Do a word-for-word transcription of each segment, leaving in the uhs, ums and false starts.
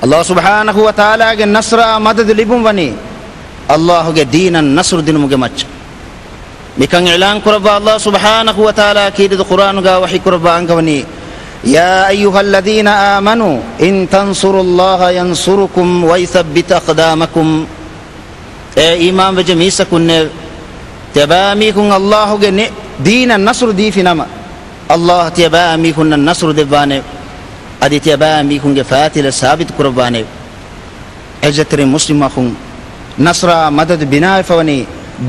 އަﷲ ސުބްޙާނަހޫ ވަތަޢާލާގެ ނަޞްރާ މަދަދު ލިބުން ވަނީ އަﷲގެ ދީނަށް ނަޞްރު ދިނުމުގެ މައްޗަށް. މިކަން އިޢްލާން ކުރައްވާ އަﷲ ސުބްޙާނަހޫ ވަތަޢާލާ ކީރިތި ޤުރްއާނުގާ ވަޙީ ކުރައްވާ އަންގަވަނީ، يا أيها الذين آمنوا إن تنصروا الله ينصركم ويثبت أقدامكم. އޭ އީމާންވެއްޖެ މީސްތަކުންނޭވެ! ތިޔަބައިމީހުން އަﷲގެ ނެ-، ދީނަށް ނަޞްރު ދީފިނަމަ، އަﷲ ތިޔަބައިމީހުންނަށް ނަޞްރު ދެއްވާނެ. އަދި ތިޔަބައިމީހުންގެ ފާތިލަ ސާބިތު ކުރައްވާނެ. ޢިއްޒަތްތެރި މުސްލިމް އަޚުން، ނަޞްރާ މަދަދު ބިނާވެފަވަނީ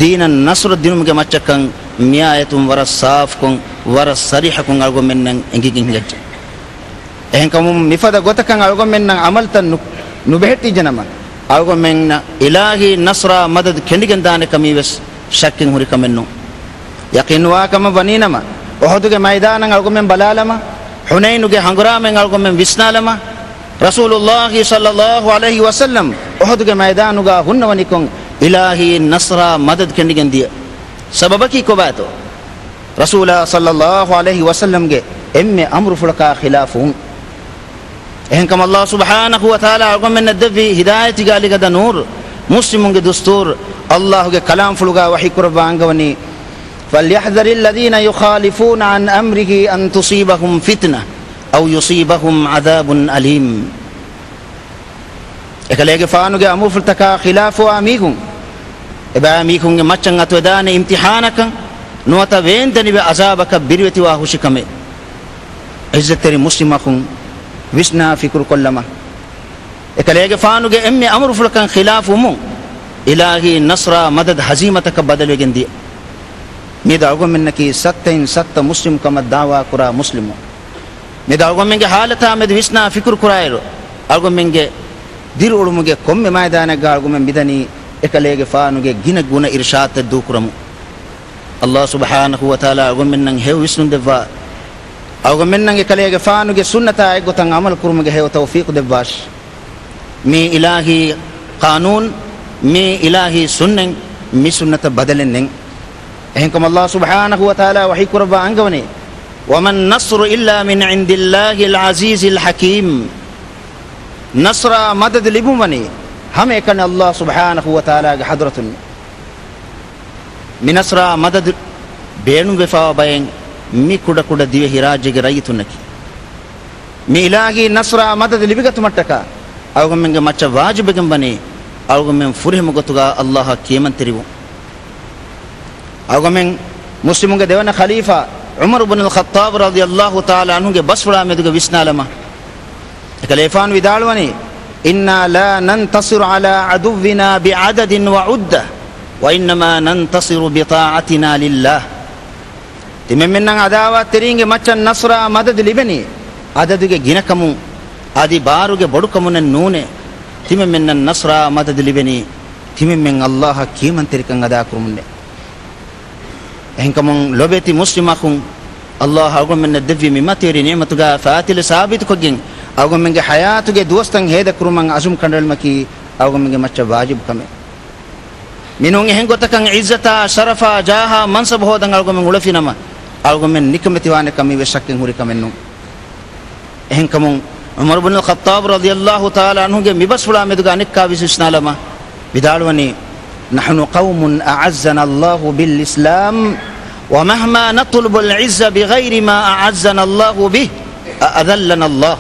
ދީނަށް ނަޞްރު ދިނުމުގެ މައްޗަށްކަން މިއާޔަތުން ވަރަށް ސާފުކޮށް، ވަރަށް ޞަރީޙަކޮށް އަޅުގަނޑުމެންނަށް އެނގިގެން ހިނގައްޖެ. އެހެންކަމުން މިފަދަ ގޮތަކަށް އަޅުގަނޑުމެންނަށް ޢަމަލުތައް ނު-، ނުބެހެއްޓިއްޖެނަމަ، އަޅުގަނޑުމެންނަށް އިލާހީ ނަޞްރާ މަދަދު ކެނޑިގެންދާނެ ކަމީވެސް ޝައްކެއް ހުރި ކަމެއް ނޫން. ޔަޤީންވާ ކަމަށް ވަނީނަމަ، އުޙުދުގެ މައިދާނަށް އަޅުގަނޑުމެން ބަލާލަމާ، ޙުނައިނުގެ ހަނގުރާމައިން އަޅުގަނޑުމެން ވިސްނާލަމާ، ރަސޫލުﷲ ޞައްލަﷲ ޢަލައިހި ވަސައްލަމް އުޙުދުގެ މައިދާނުގާ ހުންނަވަނިކޮށް، އިލާހީ ނަޞްރާ މަދަދު ކެނޑިގެން ދިޔަ. ސަބަބަކީ ކޮބާތޯ؟ ރަސޫލާ ޞައްލަﷲ ޢަލައިހި ވަސައްލަމްގެ އެންމެ އަމުރުފުޅަކާ ޚިލާފުވުން. އެހެންކަމުން އަﷲ ސުބްޙާނަހޫ ވަތަޢާލާ އަޅުގަނޑުމެންނަށް ދެއްވި ހިދާޔަތުގެ އަލިގަދަ ނޫރު، މުސްލިމުންގެ ދުސްތޫރު، އަﷲގެ ކަލާމްފުޅުގާ ވަޙީ ކުރައްވާ އަންގަވަނީ، فليحذر الذين يخالفون عن أمره أن تصيبهم فتنة أو يصيبهم عذاب أليم. އެކަލޭގެފާނުގެ އަމުރުފުޅުތަކާ ޚިލާފުވާ މީހުން، އެބައިމީހުންގެ މައްޗަށް އަތުވެދާނެ އިމްތިޙާނަކަށް ނުވަތަ ވޭންދެނިވި ޢަޒާބަކަށް ބިރުވެތިވާ ހުށިކަމެއް. ޢިއްޒަތްތެރި މުސްލިމް އަޚުން، ވިސްނާ ފިކުރުކޮށްލަމާ، އެކަލޭގެފާނުގެ އެންމެ އަމުރުފުޅަކަށް ޚިލާފުވުމުން، އިލާހީ ނަޞްރާ މަދަދު ހަޒީމަތަކަށް ބަދަލުވެގެން ދިޔަ. މިއަދު އަޅުގަނޑުމެންނަކީ ސައްތައިން ސައްތަ މުސްލިމް ކަމަށް ދަޢުވާ ކުރާ މުސްލިމުން. މިއަދު އަޅުގަނޑުމެންގެ ޙާލަތާ މެދު ވިސްނާ ފިކުރު ކުރާއިރު، އަޅުގަނޑުމެންގެ ދިރިއުޅުމުގެ ކޮންމެ މައިދާނެއްގަ އަޅުގަނޑުމެން މިދަނީ އެކަލޭގެފާނުގެ ގިނަ ގުނަ އިރުޝާދުތައް ދޫކުރަމުން. އަﷲ ސުބްޙާނަހޫ ވަތަޢާލާ އަޅުގަނޑުމެންނަށް ހެޔޮ ވިސްނުން ދެއްވާ، އަޅުގަނޑުމެންނަށް އެކަލޭގެފާނުގެ ސުންނަތާ އެއްގޮތަށް ޢަމަލު ކުރުމުގެ ހެޔޮ ތައުފީޤު ދެއްވާށި. މީ އިލާހީ ޤާނޫނު، މީ އިލާހީ ސުންނަތް، މި ސުންނަތަށް ބަދަލެއް ނެތް. އެހެންކަމުން އަﷲ ސުބްޙާނަހޫ ވަތަޢާލާ ވަޙީ ކުރައްވާ އަންގަވަނީ، وما النصر إلا من عند الله العزيز الحكيم. ނަޞްރާ މަދަދު ލިބުން ވަނީ ހަމައެކަނި އަﷲ ސުބްޙާނަހޫ ވަތަޢާލާގެ ޙަޟްރަތުން. މި ނަޞްރާ މަދަދު ބޭނުންވެފަވާ ބައެއް މި ކުޑަކުޑަ ދިވެހިރާއްޖޭގެ ރައްޔިތުންނަކީ. މި އިލާހީ ނަޞްރާ މަދަދު ލިބިގަތުމަށްޓަކާ އަޅުގަނޑުމެންގެ މައްޗަށް ވާޖިބުވެގެން ވަނީ އަޅުގަނޑުމެން ފުރިހަމަ ގޮތުގަ އަﷲއަށް ކިޔަމަންތެރިވުން. އަޅުގަނޑުމެން މުސްލިމުންގެ ދެވަނަ ޚަލީފާ ޢުމަރު ބުނުލް ޚައްޠާބު ރަޟިޔަﷲ ތަޢާލާ ޢަންހުގެ ބަސްފުޅާ މެދުގަ ވިސްނާލަމާ، އެކަލޭގެފާނު ވިދާޅުވަނީ، إنا لا ننتصر على عدونا بعدد وعدة، وإنما ننتصر بطاعتنا لله. ތިމަންމެންނަށް ޢަދާވާތްތެރީންގެ މައްޗަށް ނަޞްރާ މަދަދު ލިބެނީ ޢަދަދުގެ ގިނަކަމުން، އަދި ބާރުގެ ބޮޑުކަމުންނެއް ނޫނޭ. ތިމަންމެންނަށް ނަޞްރާ މަދަދު ލިބެނީ ތިމަންމެން އަﷲއަށް ކިޔަމަންތެރިކަން އަދާކުރުމުންނޭ. އެހެންކަމުން ލޮބެތި މުސްލިމް އަޚުން، އަﷲ އަޅުގަނޑުމެންނަށް ދެއްވި މި މަތިވެރި ނިޢުމަތުގަ ފާތިލު ސާބިތުކޮށްގެން، އަޅުގަނޑުމެންގެ ޙަޔާތުގެ ދުވަސްތައް ހޭދަކުރުމަށް ޢަޒުމް ކަނޑައެޅުމަކީ އަޅުގަނޑުމެންގެ މައްޗަށް ވާޖިބު ކަމެއް. މިނޫން އެހެން ގޮތަކަށް ޢިއްޒަތާ، ޝަރަފާ، ޖާހާ، މަންސަބު ހޯދަން އަޅުގަނޑުމެން އުޅެފިނަމަ، އަޅުގަނޑުމެން ނިކަމެތިވާނެ ކަމީވެސް ޝައްކެއް ހުރި ކަމެއް ނޫން. އެހެންކަމުން، ޢުމަރު ބުނުލް ޚައްޠާބު ރަޟިޔަﷲ ތަޢާލާ ޢަންހުގެ މިބަސްފުޅާ މެދުގަ އަނެއްކާވެސް ވިސްނާލަމާ، ވިދާޅުވަނީ، نحن قوم أعزنا الله بالإسلام، ومهما نطلب العزة بغير ما أعزنا الله به، أذلنا الله.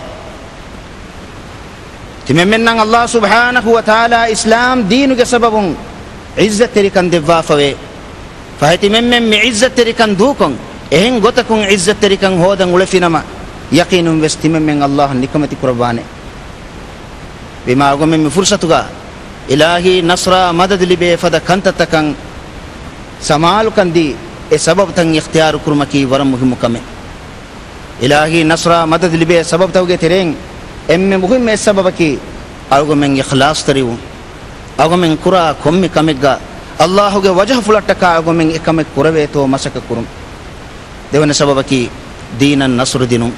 ތިމަންމެންނަށް އަﷲ ސުބްޙާނަހޫ ވަތަޢާލާ އިސްލާމް ދީނުގެ ސަބަބުން ޢިއްޒަތްތެރިކަން ދެއްވާފަވޭ. ފަހެ ތިމަންމެން މި ޢިއްޒަތްތެރިކަން ދޫކޮށް، އެހެން ގޮތަކުން ޢިއްޒަތްތެރިކަން ހޯދަން އުޅެފިނަމަ، ޔަޤީނުންވެސް ތިމަންމެން އަﷲއަށް ނިކަމެތި ކުރައްވާނެ. ވީމާ އަޅުގަނޑުމެން މި ފުރުޞަތުގަ އިލާހީ ނަޞްރާ މަދަދު ލިބޭ ފަދަ ކަންތައްތަކަށް ސަމާލުކަން ދީ، އެ ސަބަބުތައް އިޚްތިޔާރު ކުރުމަކީ ވަރަށް މުހިއްމު ކަމެއް. އިލާހީ ނަޞްރާ މަދަދު ލިބޭ ސަބަބުތަކުގެ ތެރެއިން އެންމެ މުހިއްމު އެއް ސަބަބަކީ، އަޅުގަނޑުމެން އިޚްލާޞްތެރިވުން. އަޅުގަނޑުމެން ކުރާ ކޮންމެ ކަމެއްގަ އަﷲގެ ވަޖްހަފުޅަށްޓަކާ އަޅުގަނޑުމެން އެކަމެއް ކުރެވޭތޯ މަސައްކަތް ކުރުން. ދެވަނަ ސަބަބަކީ، ދީނަށް ނަޞްރު ދިނުން.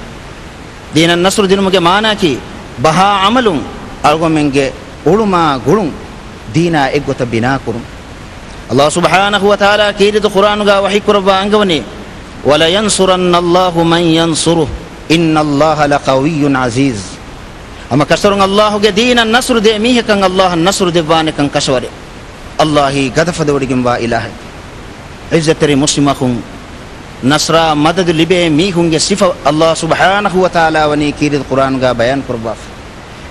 ދީނަށް ނަޞްރު ދިނުމުގެ މާނައަކީ، ބަހާ ޢަމަލުން އަޅުގަނޑުމެންގެ އުޅުމާ ގުޅުން ދީނާ އެއްގޮތަށް ބިނާކުރުން. އަﷲ ސުބްޙާނަހޫ ވަތަޢާލާ ކީރިތި ޤުރްއާނުގަ ވަޙީ ކުރައްވާ އަންގަވަނީ، وَلَيَنْصُرَنَّ اللَّهُ مَنْ يَنْصُرُهُ إِنَّ اللَّهَ لَقَوِيٌّ عَزِيزٌ. ހަމަ ކަށަވަރުން ﷲ ގެ ދީނަށް ނަޞްރު ދޭ މީހަކަށް ﷲ އަށް ނަޞްރު ދެއްވާނެކަން ކަށަވަރެއް. ﷲ އީ ގަދަފަދަ ވޮޑިގެންވާ އިލާހެއް. ޢިއްޒަތްތެރި މުސްލިމް އަޚުން، ނަޞްރާ މަދަދު ލިބޭ މީހުންގެ ސިފަ ﷲ ސުބްޙާނަހޫ ވަތަޢާލާ ވަނީ ކީރިތި ޤުރްއާނުގަ ބަޔާން ކުރައްވާފަ.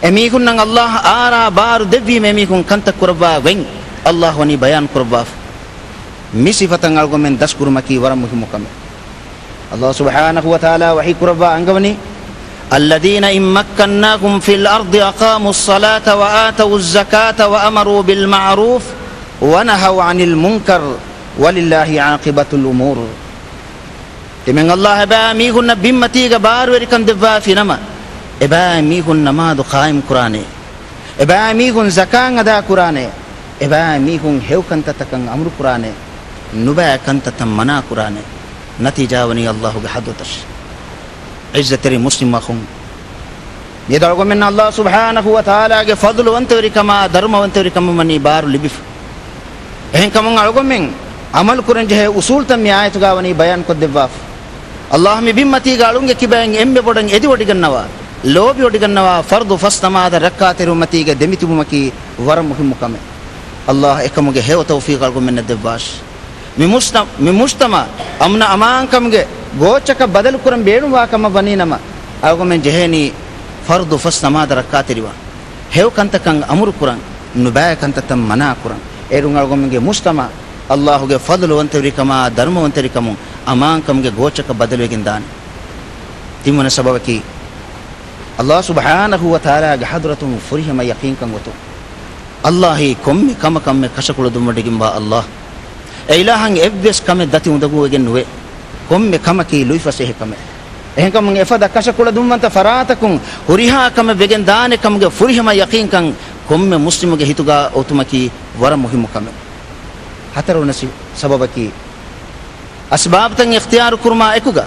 އެމީހުންނަށް ﷲ އަށް އާރާ ބާރު ދެއްވީމަ އެމީހުން ކަންތައް ކުރައްވާ ގޮތް ﷲ ވަނީ ބަޔާން ކުރައްވާފަ. މި ސިފަތައް އަޅުގަނޑުމެން ދަސްކުރުމަކީ ވަރަށް މުހިއްމު ކަމެއް. ﷲ ސުބްޙާނަހޫ ވަތަޢާލާ ވަޙީ ކުރައްވާ އަންގަވަނީ، الذين إن مكناهم في الأرض أقاموا الصلاة وآتوا الزكاة وأمروا بالمعروف ونهوا عن المنكر ولله عاقبة الأمور. ތިމަން ﷲ އެބައިމީހުންނަށް ބިންމަތީގަ ބާރުވެރިކަން ދެއްވާފި ނަމަ، އެބައިމީހުން ނަމާދު ޤާއިމް ކުރާނެ، އެބައިމީހުން ޒަކާތް އަދާ ކުރާނެ، އެބައިމީހުން ހެޔޮ ކަންތައްތަކަށް އަމުރު ކުރާނެ، ނުބައި ކަންތައްތައް މަނާ ކުރާނެ. ނަތީޖާ ވަނީ ﷲ ގެ ޙަޟްރަތަށް. ޢިއްޒަތްތެރި މުސްލިމް އަޚުން، މިއަދު އަޅުގަނޑުމެންނަށް ﷲ ސުބްޙާނަހޫ ވަތަޢާލާގެ ފަޟްލުވަންތަވެރިކަމާ ދަރުމަވަންތަވެރިކަމުން ވަނީ ބާރު ލިބިފަ. އެހެންކަމުން އަޅުގަނޑުމެން ޢަމަލުކުރަންޖެހޭ އުޞޫލުތައް މި އާޔަތުގަ ވަނީ ބަޔާން ކޮށްދެއްވާފަ. ﷲ މި ބިންމަތީގަ އަޅުންގެ ކިބައިން އެންމެ ބޮޑަށް އެދިވޮޑިގަންނަވާ، ލޯބިވޮޑިގަންނަވާ ފަރުޟު ފަސް ނަމާދަށް ރައްކާތެރިވުމަތީގަ ދެމިތިބުމަކީ ވަރަށް މުހިއްމު ކަމެއް. ﷲ އެކަމުގެ ހެޔޮ ތައުފީޤު އަޅުގަނޑުމެންނަށް ދެއްވާށި. މި މުޖްތަ-، މި މުޖްތަމަޢު އަމްނު އަމާންކަމުގެ ގޯއްޗަކަށް ބަދަލުކުރަން ބޭނުންވާ ކަމަށް ވަނީ ނަމަ، އަޅުގަނޑުމެން ޖެހޭނީ ފަރުޟު ފަސް ނަމާދަށް ރައްކާތެރިވާން، ހެޔޮ ކަންތަކަށް އަމުރު ކުރަން، ނުބައި ކަންތައްތައް މަނާ ކުރަން. އޭރުން އަޅުގަނޑުމެންގެ މުޖްތަމަޢު ﷲ ގެ ފަޟްލުވަންތަވެރިކަމާ ދަރުމަވަންތަވެރިކަމުން އަމާންކަމުގެ ގޯއްޗަކަށް ބަދަލުވެގެން ދާނެ. ތިންވަނަ ސަބަބަކީ، ﷲ ސުބްޙާނަހޫ ވަތަޢާލާގެ ޙަޟްރަތުން ފުރިހަމަ ޔަޤީންކަން އޮތުން. ﷲ އީ ކޮންމެ ކަމަކަށްމެ ކަށަކުޅަދުންވޮޑިގެންވާ ﷲ. އެ އިލާހަށް އެއްވެސް ކަމެއް ދަތި އުނދަގޫވެގެން ނުވޭ. ކޮންމެ ކަމަކީ ލުއިފަސޭހަ ކަމެއް. އެހެންކަމުން އެފަދަ ކަށަކުޅަދުންވަންތަ ފަރާތަކުން ހުރިހާ ކަމެއް ވެގެން ދާނެ ކަމުގެ ފުރިހަމަ ޔަޤީންކަން ކޮންމެ މުސްލިމުގެ ހިތުގަ އޮތުމަކީ ވަރަށް މުހިއްމު ކަމެއް. ހަތަރުވަނަ ސި-، ސަބަބަކީ، އަސްބާބުތައް އިޚްތިޔާރު ކުރުމާ އެކުގަ،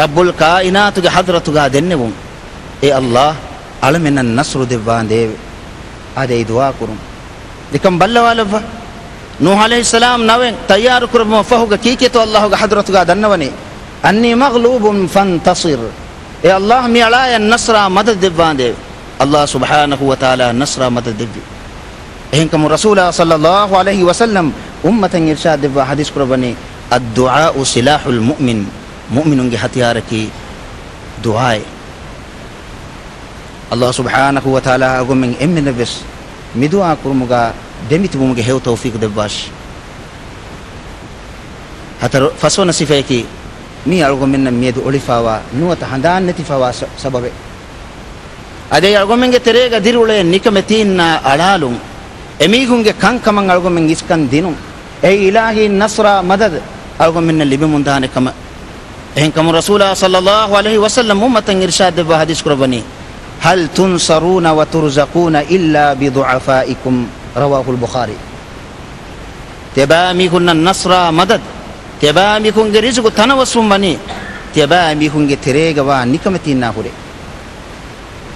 ރައްބުލް ކާއިނާތުގެ ޙަޟްރަތުގަ ދެންނެވުން، އޭ ﷲ، އަޅަމެންނަށް ނަޞްރު ދެއްވާނދޭވެ. އާދެ، އެއީ ދުޢާ ކުރުން. ނިކަން ބައްލަވާލައްވާ. ނޫޙު ޢަލައިހިއްސަލާމް ނަވެއް ތައްޔާރު ކުރައްވުމަށް ފަހުގަ ކީކޭތޯ ﷲ ގެ ޙަޟްރަތުގަ ދަންނަވަނީ، أني مغلوب فانتصر. އޭ ﷲ، މި އަޅާޔަށް ނަޞްރާ މަދަދު ދެއްވާނދޭވެ. ﷲ ސުބްޙާނަހޫ ވަތަޢާލާ ނަޞްރާ މަދަދު ދެއްވި. އެހެންކަމުން ރަސޫލާ ޞައްލައްލާހު ޢަލައިހި ވަސައްލަމް އުއްމަތަށް އިރްޝާދު ދެއްވާ ޙަދީޘް ކުރައްވަނީ، الدعاء سلاح المؤمن. މުއުމިނުންގެ ހަތިޔާރަކީ ދުޢާއޭ. ﷲ ސުބްޙާނަހޫ ވަތަޢާލާ އަޅުގަނޑުމެން އެންމެނަށްވެސް މި ދުޢާ ކުރުމުގަ ދެމިތިބުމުގެ ހެޔޮ ތައުފީޤު ދެއްވާށި. ހަތަރު، ފަސްވަނަ ސިފަޔަކީ، މީ އަޅުގަނޑުމެންނަށް މިއަދު އޮޅިފައިވާ ނުވަތަ ހަނދާން ނެތިފައިވާ ސަ-، ސަބަބެއް. އަދި އަޅުގަނޑުމެންގެ ތެރޭގަ ދިރިއުޅޭ ނިކަމެތީންނާ އަޅާލުން، އެމީހުންގެ ކަންކަމަށް އަޅުގަނޑުމެން އިސްކަން ދިނުން، އެއީ އިލާހީ ނަޞްރާ މަދަދު އަޅުގަނޑުމެންނަށް ލިބެމުންދާނެ ކަމަށް. އެހެންކަމުން ރަސޫލާ ޞައްލައްލާހު ޢަލައިހި ވަސައްލަމް އުއްމަތަށް އިރްޝާދު ދެއްވާ ޙަދީޘް ކުރައްވަނީ، هل تنصرون وترزقون إلا بضعفائكم، رواه البخاري. ތިޔަބައިމީހުންނަށް ނަޞްރާ މަދަދު، ތިޔަބައިމީހުންގެ ރިޒުޤު ތަނަވަސްވުން ވަނީ، ތިޔަބައިމީހުންގެ ތެރޭގަވާ ނިކަމެތީންނާ ހުރެ.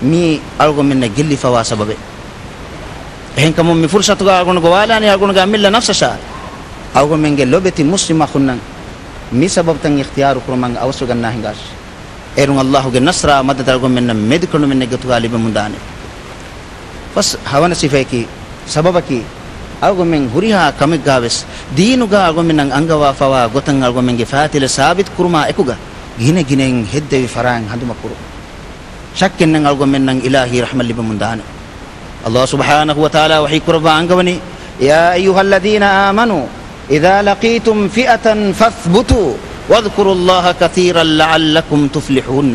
މީ އަޅުގަނޑުމެންނަށް ގެއްލިފައިވާ ސަބަބެއް. އެހެންކަމުން މި ފުރުޞަތުގަ އަޅުގަނޑު ގޮވާލާނީ އަޅުގަނޑުގެ އަމިއްލަ ނަފްސަށާ، އަޅުގަނޑުމެންގެ ލޮބެތި މުސްލިމް އަޚުންނަށް މި ސަބަބުތައް އިޚްތިޔާރު ކުރުމަށް އަވަސްވެގަންނާ ހިނގާށި. އޭރުން ﷲ ގެ ނަޞްރާ މަދަދު އަޅުގަނޑުމެންނަށް މެދުކެނޑުމެއްގެ ގޮތުގަ ލިބެމުންދާނެ. ފަސް ހަވަނަ ސިފަޔަކީ، ސަބަބަކީ، އަޅުގަނޑުމެން ހުރިހާ ކަމެއްގަވެސް ދީނުގަ އަޅުގަނޑުމެންނަށް އަންގަވާފައިވާ ގޮތަށް އަޅުގަނޑުމެންގެ ފާތިލަ ސާބިތު ކުރުމާ އެކުގަ ގިނަ ގިނައިން ހެއްދެވި ފަރާތް ހަނދުމަކުރުން. ޝައްކެއްނެތް އަޅުގަނޑުމެންނަށް އިލާހީ ރަޙްމަތް ލިބެމުންދާނެ. ﷲ ސުބްޙާނަހޫ ވަތަޢާލާ ވަޙީ ކުރައްވާ އަންގަވަނީ، يا أيها الذين آمنوا إذا لقيتم فئة فاثبتوا واذكروا الله كثيرا لعلكم تفلحون.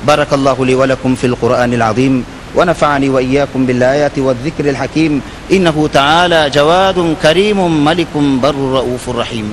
بارك الله لي ولكم في القرآن العظيم، ونفعني وإياكم بالآيات والذكر الحكيم، إنه تعالى جواد كريم ملك بر رؤوف رحيم.